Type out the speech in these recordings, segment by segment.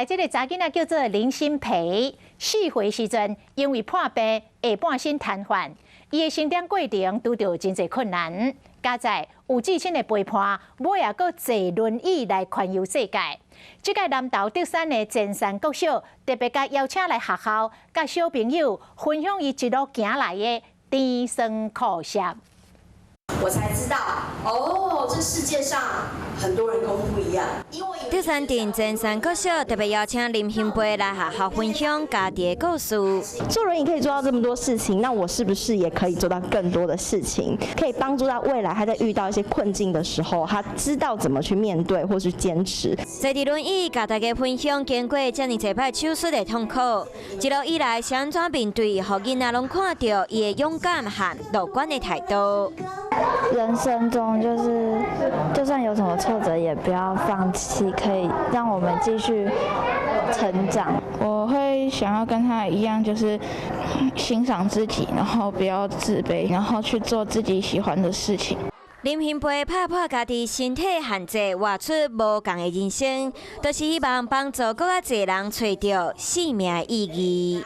來這个查囡仔叫做林心培，4歲時陣因為破病下半身癱瘓，伊的成長過程拄著真濟困難。佳哉有至親的陪伴，尾也閣坐輪椅來環遊世界。這屆南投竹山的前山國小特別共邀請來學校，佮小朋友分享伊一路行來的甜酸苦澀。我才知道，哦，這世界上很多人跟我不一樣。竹山鎮前山國小特別邀請林馨培來學校分享家己的故事。坐輪椅可以做到這麼多事情，那我是不是也可以做到更多的事情？可以幫助到未來他在遇到一些困境的時候，他知道怎麼去面對或是堅持。坐佇輪椅，佮大家分享經過這爾濟擺手術的痛苦，一路以來是按怎面對，予囡仔攏看著伊的勇敢和樂觀的態度。人生中就是，就算有什麼挫折，也不要放棄，可以讓我們繼續成長。我會想要跟他一樣，就是欣賞自己，然後不要自卑，然後去做自己喜歡的事情。林馨培拍破家己身體限制，活出無仝的人生，就是希望幫助閣較濟人揣著生命的意義。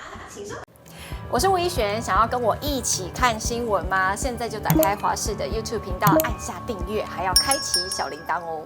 我是吳怡璇，想要跟我一起看新聞嗎？現在就打開華視的 YouTube 頻道，按下訂閱，還要開啟小鈴鐺哦。